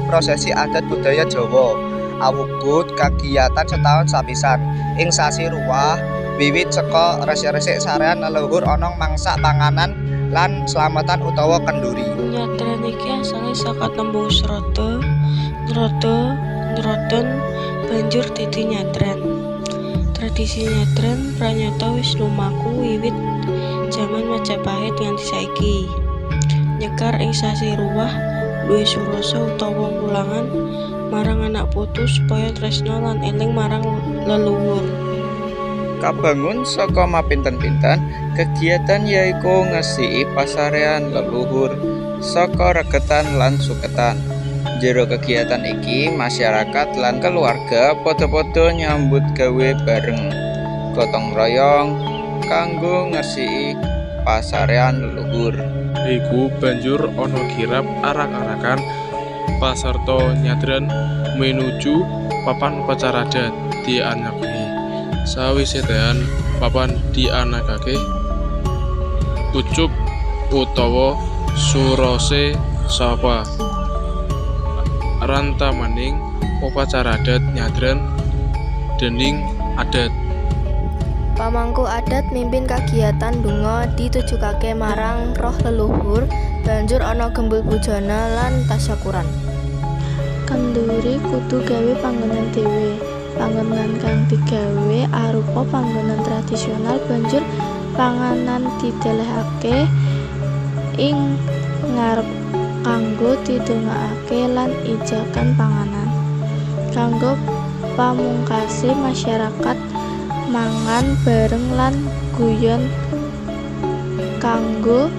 prosesi adat budaya Jawa awujud kagiyatan setaun sepisan ing sasi Ruwah, wiwit saka resik-resik sarean leluhur ana mangsak panganan lan slametan utawa kenduri. Nyadran iki asale saka tembung srada, nrada, nradan banjur dadi nyadran. Tradisi nyadran pranyata wis lumaku wiwit jaman Majapahit nganti saiki. Nyekar ing sasi Ruwah duwe surasa utawa wulangan marang anak putu supaya tresna lan eling marang leluhur. Kabangun saka mapinten-pinten kegiatan, yaiku ngresiki pasarean leluhur saka regetan lan suketan. Jero kegiatan iki masyarakat lan keluarga padha-padha nyambut gawe bareng, gotong royong kanggo ngresiki pasarean leluhur. Iku banjur ana kirab arak-arakan paserta nyadran menuju papan upacara adat dianakake. Sawise tekan papan dianakake ucup utawa surose saka rantemaning upacara adat nyadran dening adat. Pamangku adat mimpin kagiyatan, donga ditujukake marang roh leluhur, banjur ana gembul bujana lan tasyakuran. Kenduri kudu gawe panggonan dhewe. Panggonan kang digawe arupa panggonan tradisional, banjur panganan didelehake ing ngarep kanggo didongakake lan ijakan panganan. Kanggo pamungkase masyarakat mangan bareng lan guyon kanggo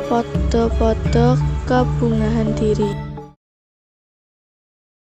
padha-padha kebungahan diri.